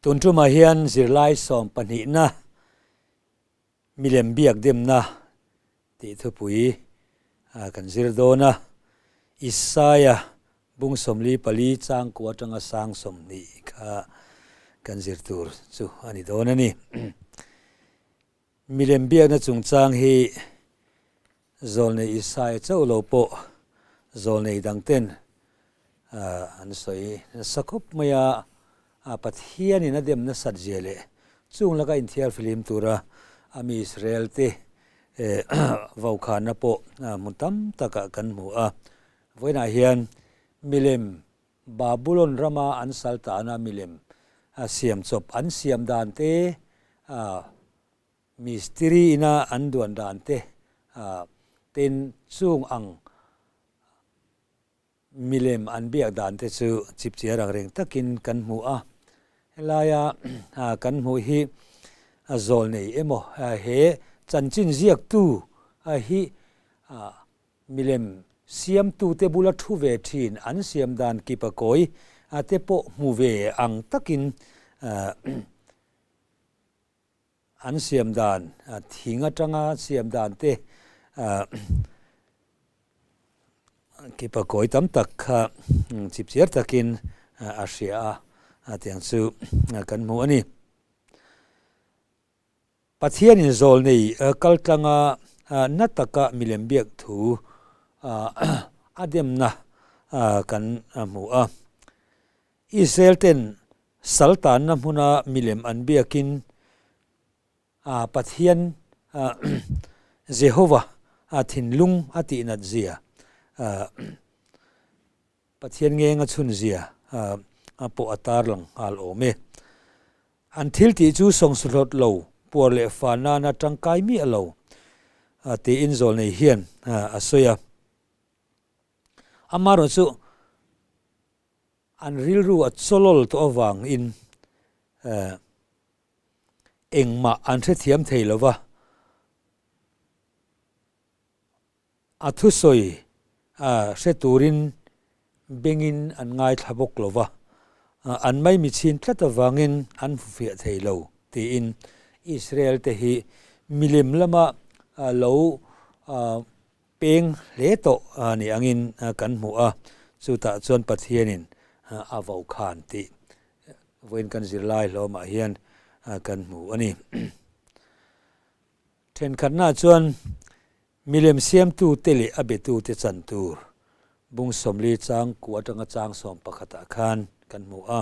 Tun tumah hian zirlai sawm pahnihna milem biak demna tih thupui kan zir dawn a. Isaia bung 44 chang kua atanga sang 20 kha kan zir tur chu a ni dawn a ni. Milem biakna chungchang hi Zawlnei Isaia chauh lo pawh zawlnei dangten an sawi nasa khawp mai a, Pathianin a dem nasat zia leh chung laka inthiar fihlim tura a mi Israelte vaukhana pawh hmun tam takah kan hmu a. Vawiinah hian milem Babulon rama an sal tana milem siam chawp an siam dan te, Mistiri ina an duan dan te tin chung ang milem an biak dan te chu chipchiar ang reng takin kan hmu a. Helaia kan hmuh hi zawl nei emaw he chanchin ziaktu hi milem siamtute bula thu ve thin an siam dan kipa kawi te pawh hmu ve ang takin An siam dan, thing atanga siam dan te kipa kawi tam tak kha chipchiar takin a hria a, tiang chu kan hmu a ni. Pathianin zawlnei kaltlanga na taka milem biak thu a demna kan hmu a. Israel ten Sal tanna hmuna milem an biakin Pathian Jehova thinlung a tihnat zia, Pathian ngeng a chhun zia pawh a tarlang nghal awm e. An thil tih chu sawngsahlawt lo, puar leh fa nana tangkai miah lo tiin zawlnei hian a sawi a. Amaherawhchu An rilru a chawlawl tawh avangin engmah an hrethiam thei lo va, a thusawi hre turin bengin an ngaithla bawk lo va, an maimichhin tlat avangin an hmufiah thei lo tiin Israel te hi milem lama lo Peng hle tawh ni angin kan hmu a, chutah chuan Pathianin a vo khan tih vawiin kan zirlai hlawmah hian kan hmu a ni. Thenkhatnaah chuan milem siamtute leh a betute chan tur bung 40 chang kua atanga chang 11ah khan kan hmu a.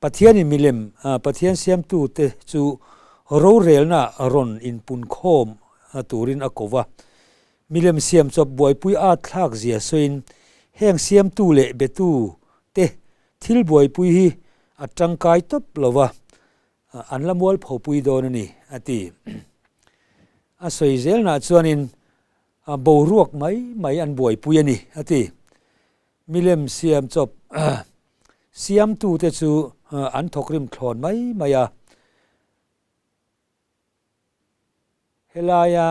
Pathianin milem Pathian siamtute chu rorelna rawn inpunkhawm turin a ko va. Milem siam chawp buaipui at thlak zia sawiin heng siamtu leh betu te thil buaipui hi a tangkai tawp lo va, an la mualphopui dawn a ni, a ti. A sawi zelnah chuanin boruak mai mai an buaipui a ni, a ti. Milem siam chawp siamtute chu an thawkrim thlawn mai mai a. Helaia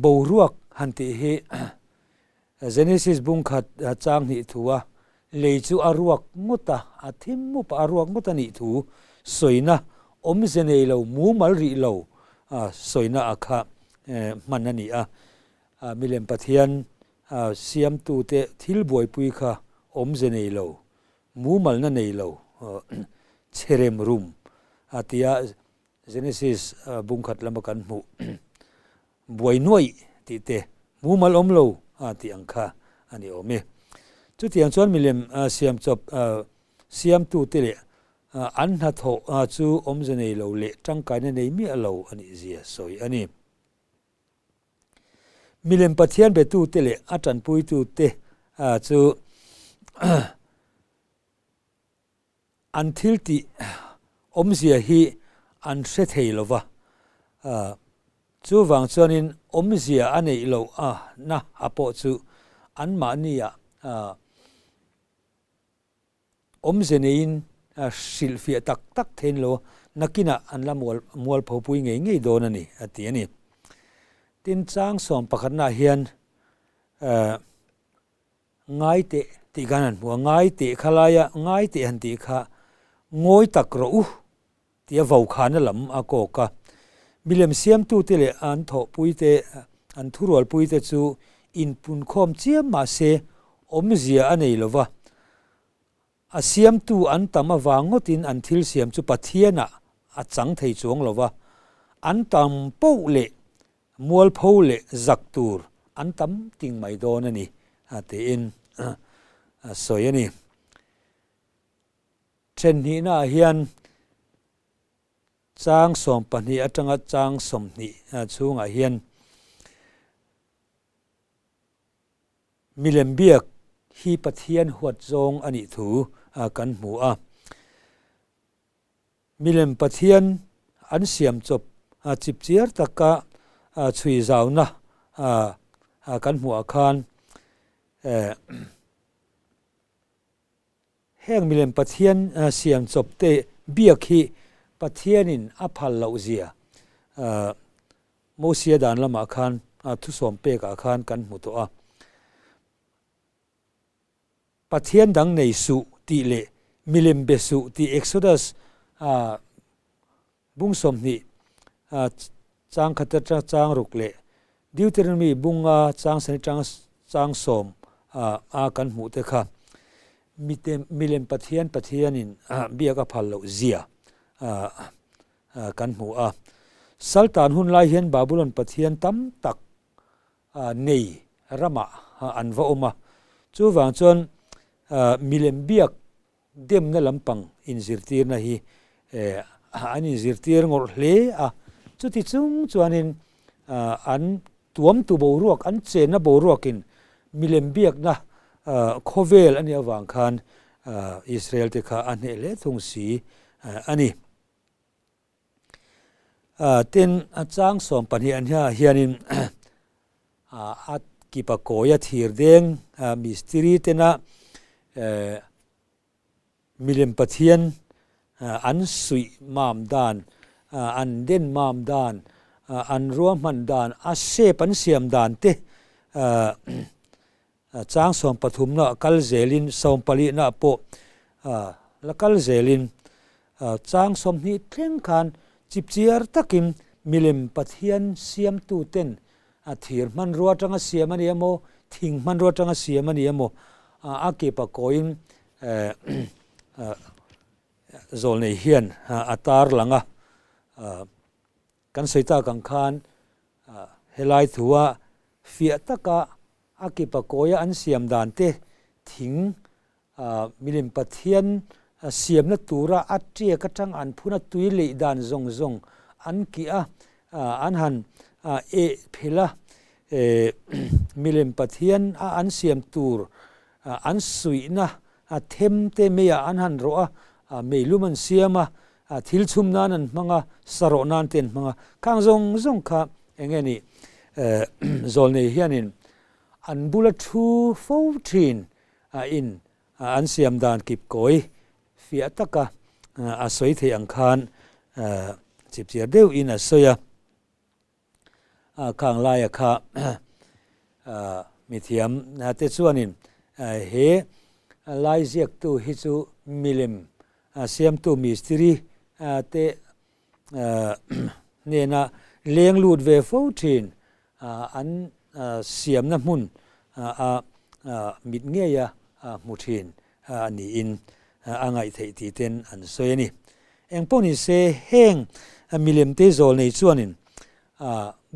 boruak han tih hi Genesis bung khat chang hnih thu a, lei chu a ruak ngawt a, a thim mup a, a ruak ngawt a nih thu sawina awmze nei lo, mumal rih lo sawina a kha hman a ni a. Milem Pathian siamtute thil buaipui kha awmze nei lo, mumalna nei lo, cherem rum a tia Genesis bung khat lama kan hmuh buai nuaih tih te, mumal awm lo tih ang kha a ni awm e. Chutiang chuan milem siam chawp siamtute leh an hnathawh chu awmze nei lo leh tangkaina nei miah lo a nih zia sawi a ni. Milem Pathian betute leh a tanpuitute chu an thil tih awmzia hi an hre thei lo va, chuvang chuanin awmzia a neih loh na a pawh chu anmahnia awmze neiin hrilhfiah tak tak thein lo nakinah an la mualphopui ngei ngei dawn a ni, a ti a ni. Tin, chang 11naah hian ngai teh tih khan han hmu a, ngai teh kha laia ngai teh han tih kha. Ngawi tak rawh u tia vokhana lam a kawk a. Milem siamtute leh an thawhpuite, an thurualpuite chu inpunkhawm chiam mah se awmzia a nei lo va. A siamtu an tam avang ngawtin an thil siam chu Pathianah a chang thei chuang lo va, an tam poh leh mualpho leh zak tur an tam ting mai dawn a ni, tiin a sawi a ni. Thenhnihnaah hian chang 12 atanga chang 20 chhungah hian Milem biak hi Pathian huat zawng a nih thu kan hmu a. Milem Pathian an siam chawp chipchiar taka chhui zauna kan hmuh ah khan Heng milem Pathian siam chawp te biak hi Pathianin a phal loh zia Mosia dan lamah khan thusawm pekah khan kan hmu tawh a. Pathian dang nei suh tih leh milem be suh tih Exodus Bung 20 chang khat atanga chang ruk leh Deuteronomy bunga chang sani atanga chang sawm a kan hmuh te kha milem Pathian Pathianin biak a phal loh zia kan hmu a. Saltan hun lai hian Babulon Pathian tam tak nei ramah an va awm a, chuvang chuan milem biak Demna lampang inzirtirna hi an inzirtir ngawrh hle a, chuti chung chuanin an tuamtu boruak, an chenna boruakin milem biakna khawvel a nih avang khan Israel te kha a hneh hle thung si a ni. Tin, chang 12 an hiah hianin a kipa kawia thir deng mistiri tena milem pathian an suih mam dan, an den mam dan, an ruahman dan, a shape an siam dan te Chang 13 na kal zelin 14 na pawh la kal zelin chang 20 thleng khan chipchiar takin milem Pathian siamtuten thir hmanrua atanga siam a ni emaw, thing hmanrua atanga siam a ni emaw a ke pakawiin zawlnei hian a tarlang a. Kan sawi tak ang khan helai thua fiah taka a kipa kawia an siam dan te thing milim Pathian siamna tura a tiak atang an phun a tui leih dan zawng zawng an kih a, an han eh phel a, milim Pathian a an siam tur an suihna them te meiah an han rawh a, meilum an siam a, thil chhum nan an hmang a, sarawh nan te an hmang a, khang zawng zawng kha eng nge nih Zawlnei hianin an bula thu fo thin in an siam dan kip kawi fiah taka a sawi theih ang khan chipchiar deuhin a sawi a. Khang laia kha mithiam te chuanin he lai ziaktu hi chu milem siamtu mistiri te hnena leng lut ve fo thin an siamna hmun a mit ngeia hmu thin a niin a ngaih theih tih ten an sawi a ni. Eng pawh ni se heng milem te zawl nei chuanin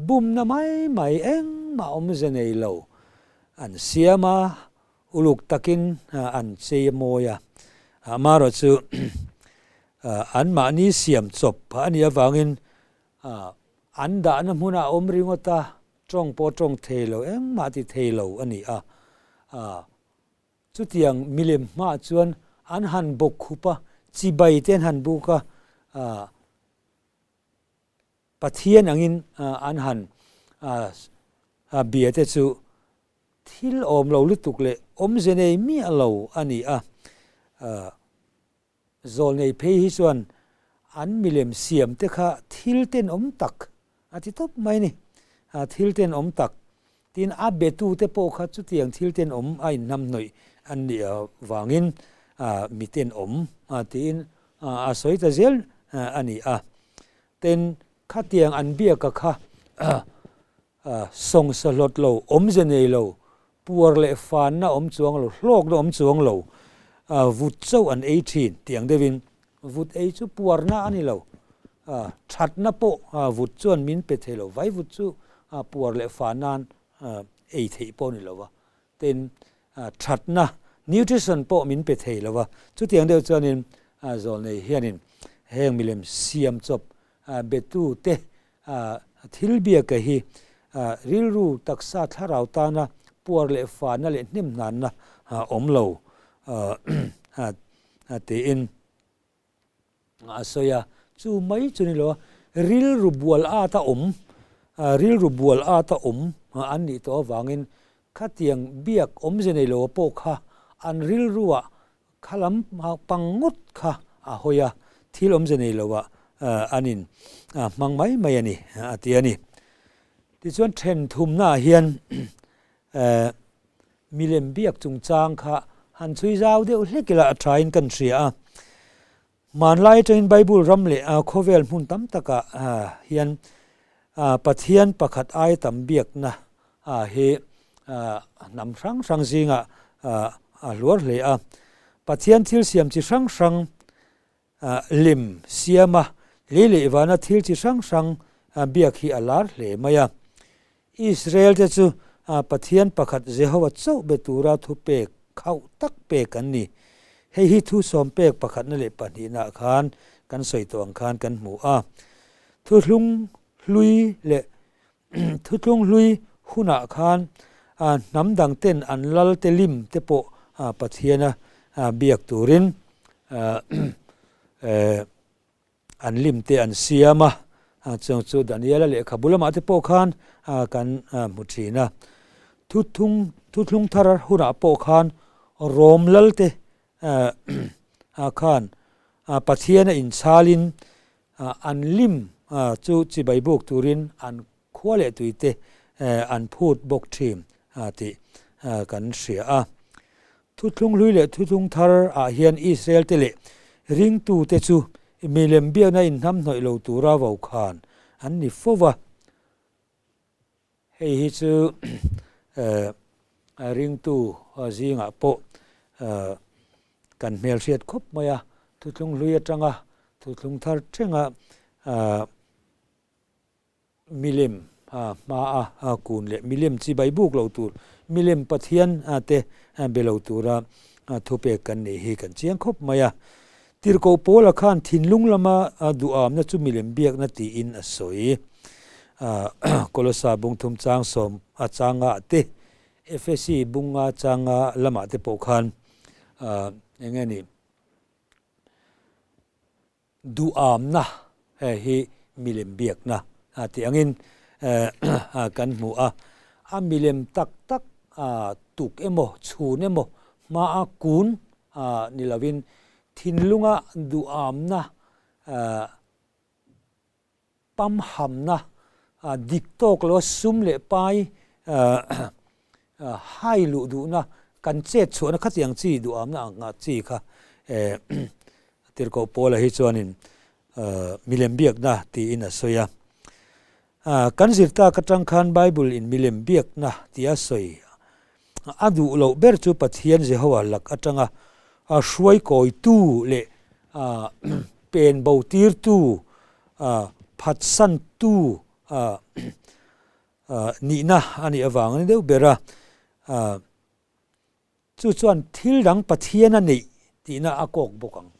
bumna mai mai engmah awmze nei lo an siam a, uluk takin an chei a mawi a. Amaherawhchu chu anmahni siam chawp a nih avangin an dahna hmunah a awm ringawt a, tawng pawh tawng thei lo engmah ti thei lo a ni a. Chutiang milem hmaah chuan an han bawk khup a, chibai te an han buk a, Pathian angin an han bia te chu thil awm lo lutuk leh awmze nei miah lo a ni a. Zawlnei phei hi chuan an milem siam te kha thil tenawm tak a ti tawp mai a ni. Thil tenawm tak tin a betu te pawh kha chutiang thil tenawm a inhnamhnawih an nih avangin mi tenawm tiin a sawi ta zel a ni a. Tin, khatiang an biaka kha sawngsa hlawt lo, awmze nei lo, puar leh fanna awm chuang lo, hlawkna awm chuang lo, vut chauh an ei thin tih ang deuhin, vut ei chu puarna a ni lo, thatna pawh vut chuan min pe thei lo, vai vut chu puar leh fan nan ei theih pawh a ni lo va, Tin, thatna, nutrition, pawh min pe thei lo va, chutiang deuh chuanin zawlnei hianin heng milem siam chawp betute thil biaka hi rilru taksa thlarau tana puar leh fahna leh hnemhnanna awm lo tiin a sawi a, chu mai chu ni lo a, rilru bual at a awm, rilru bual at a awm an nih tawh avangin khatiang biak awmze nei lo pawh kha an rilruah kha lam pang ngawt kha a hawi a, thil awmze nei lo ah an in hmang mai mai a ni a ti a ni. Tichuan then thumna ah hian Milem biak chungchang kha han chhui zau deuh hlek ila a thain kan hria a. Hmanlai atangin Bible ram leh khawvel hmun tam takah hian Pathian pakhat aia tam biakna hi hnam hrang hrang zingah a hluar hle a. Pathian thil siam chi hrang hrang lem siama lei leh vana thil chi hrang hrang biak hi a lar hle mai a. Israel te chu Pathian pakhat Jehova chauh be tura thupek khauh tak pek an ni. Hei hi thu sawm pek pakhatna leh pahnihnaah khan kan sawi tawh ang khan kan hmu a. Thuthlung hlui leh thuthlung hlui hunah khan hnam dang ten an lal te lim te pawh Pathiana biak turin An lim te an siam a, chung chu Daniela lehkhabu lamah te pawh khan kan hmu thin a. Thuthung thuthlung thar hunah pawh khan Rom lal te khan Pathiana inchhalin an lim chu chibai buk turin an khua leh tui te an phut bawk thin tih kan hria a. Thuthlung hlui leh thuthlung thar ah hian Israel te leh ringtu te chu milem biakna inhnamhnawih lo tura vokhan an ni fo va. Hei hi chu ringtu zingah pawh kan hmelhriat khawp mai a, thuthlung hlui atanga thuthlung thar thenga Milem hmaa a kun leh milem chibai buk lo tur, milem Pathian te be lo tura thupek kan nih hi kan chiang khawp mai a. Tirhkoh Paula khan thinlung lama duhamna chu milem biakna tiin a sawi. Kolosa bungthum chang sawm a changa te, Efesi bunga changa lamah te pawh khan eng nge ni? Duhamna hi milem biakna tih angin kan hmu a, a milem tak tak tuk emaw chhun emaw hmaa kun ni lovin thinlunga duhamna pamhamna dik tawk lo sum leh pai hai luh duhna kan chet chhuahna khatiang chi duhamna ang chi kha Tirhkoh Paula hi chuanin milem biakna tiin a sawi a. Kan zir tak atang khan Bible in milem biakna tia sawi a duh loh ber chu Pathian Jehovah lak atanga hruai kawitu leh pen bo tirtu, phatsantu nihna a nih avang a ni deuh ber a. Chu chuan thil dang Pathian a neih tihna a kawk bawk ang.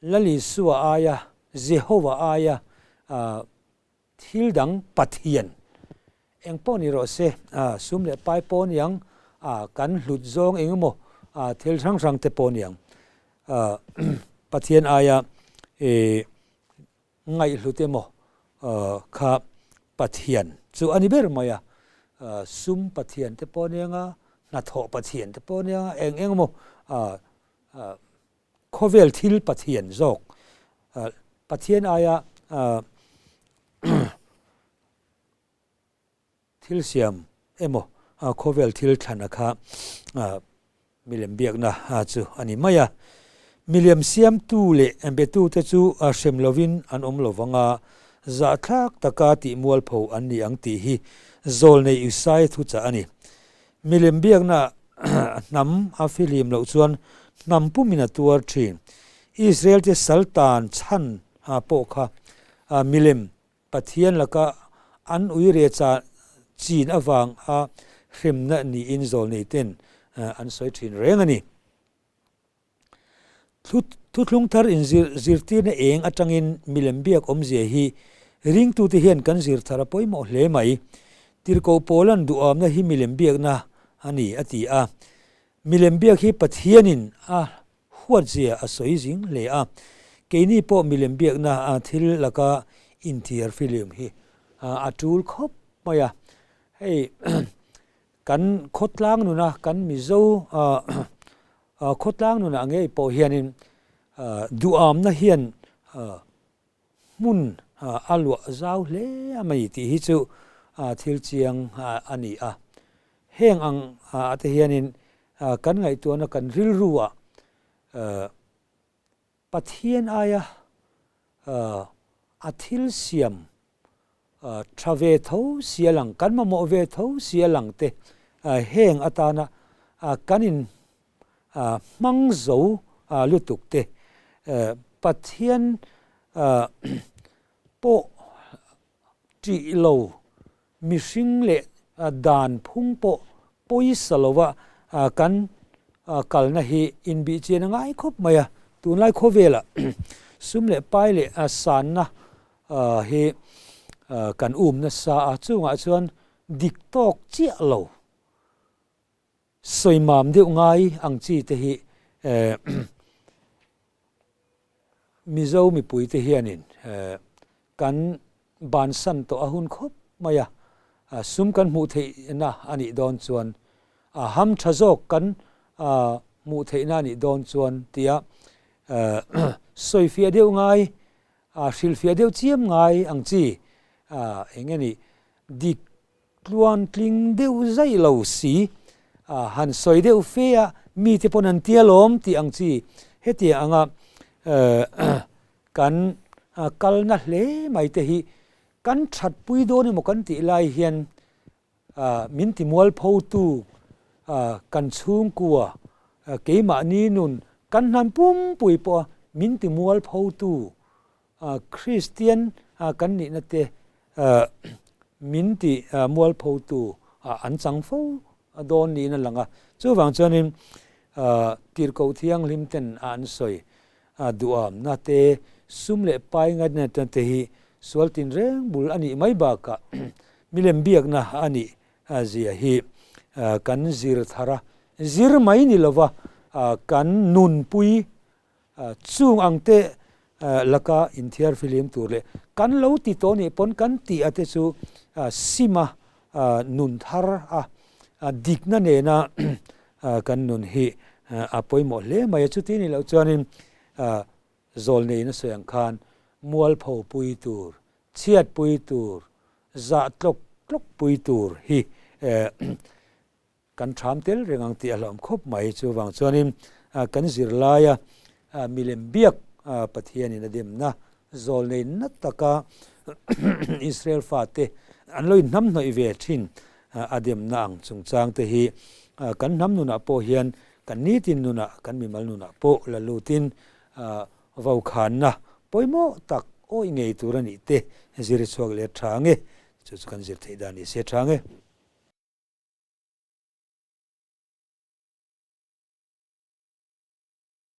Lal Isua aia, Jehovah aia Thil dang Pathian eng pawh ni rawh se, sum leh pai pawh ni ang, kan hlut zawng eng emaw thil hrang hrang te pawh ni ang, Pathian aia ngaihhlut emaw kha Pathian chu a ni ber mai a, sum Pathian te pawh ni ang a, hnathawh Pathian te pawh ni ang a, eng eng emaw Khawvel thil Pathian zawk Pathian aia thil siam emaw khawvel thil thlana kha milem biakna chu a ni mai a. Miliam siamtu leh betute chu hrem lovin an awm lo vang a, zahthlak taka tih mualpho an ni ang tih hi zawlnei Isaia thuchah a ni. Milem biakna hnam a fihlim loh chuan hnam pumin a tuar thin. Israel-te sal tan chhan pawh kha milem Pathian laka an uire cha chin avang a hremna niin zawlneiten an sawi thin reng a ni. Thuthlung thar inzirtirna eng atangin milem biak awmzia hi ringtute hian kan zir thar a pawimawh hle mai. Tirhkoh Paula'n duhamna hi milem biakna a ni a ti a. Milem biak hi Pathianin a huatzia a sawi zing hle a. Keini pawh milem biakna thil laka inthiar fihlim hi a tul khawp mai a. Hei kan khawtlang nuna kan Mizo khawtlang nunah ngei pawh hianin duhamna hian hmun a luah zau hle a mai tih hi chu thil chiang a ni a. Heng ang ah te hianin kan ngaihtuahna kan rilru ah Pathian aia a thil siam tha ve tho si a lang, kan mamawh ve tho si a lang te heng atana kan in hmang zo lutuk te Pathian pawh ṭih lo mihring leh dan phung pawh pawisa lova kan kalna hi inbihchian a ngai khawp mai a. Tunlai khawvelah sum leh pai leh sanna hi kan um nasa a, chungah chuan dik tawk chiah lo Sawimam deuh ngai ang chi te hi Mizo mipui te hianin kan bansan tawh a hun khawp mai a, sum kan hmuh theihna a nih dawn chuan, ham tha zawk kan hmuh theihna a nih dawn chuan tia sawifiah deuh ngai, hrilhfiah deuh chiam ngai ang chi eng nge nih dik Tluan tling deuh zaih lo si, han sawi deuh fe a, mite pawn an tia lawm tih ang chi hetiang anga kan kalna hle mai te hi kan thatpui dawn emaw kan tih lai hian min ti mualphotu kan chhungkua keimahni nun kan hnan pumpui pawha min ti mualphotu Kristian kan nihna te min ti mualphotu an chang fo dawn niin a lang a. Chuvang chuanin tirhkoh thianghlim ten an sawi duhamna te, sum leh pai ngaihna te hi sual tinreng bul a nih mai bakah milem biakna a nih zia hi kan zir thar a, zir mai ni lova kan nunpui Chung ang te laka inthiar fihlim tur leh kan lo ti tawh nih pawn kan tih a te chu sim a nun thar a dikna nena kan nun hi a pawimawh hle mai a. Chuti nih loh chuanin zawlneiin a sawi ang khan mualpho pui tur, chhiat pui tur, zah tlawk tlawk pui tur hi Kan ṭham tel reng ang tih a hlauhawm khawp mai. Chuvang chuanin kan zirlaia milem biak Pathianin a demna zawlnei na taka Israel fate an lo inhnamhnawih ve thin a demna ang chungchang te hi kan hnam nunah pawh hian kan nitin nunah kan mimal nunah pawh la lutin vokhanna pawimawh tak awih ngei tur a nih te zir chhuak leh tha nge. Chu chu kan zir theih dan ni se tha nge.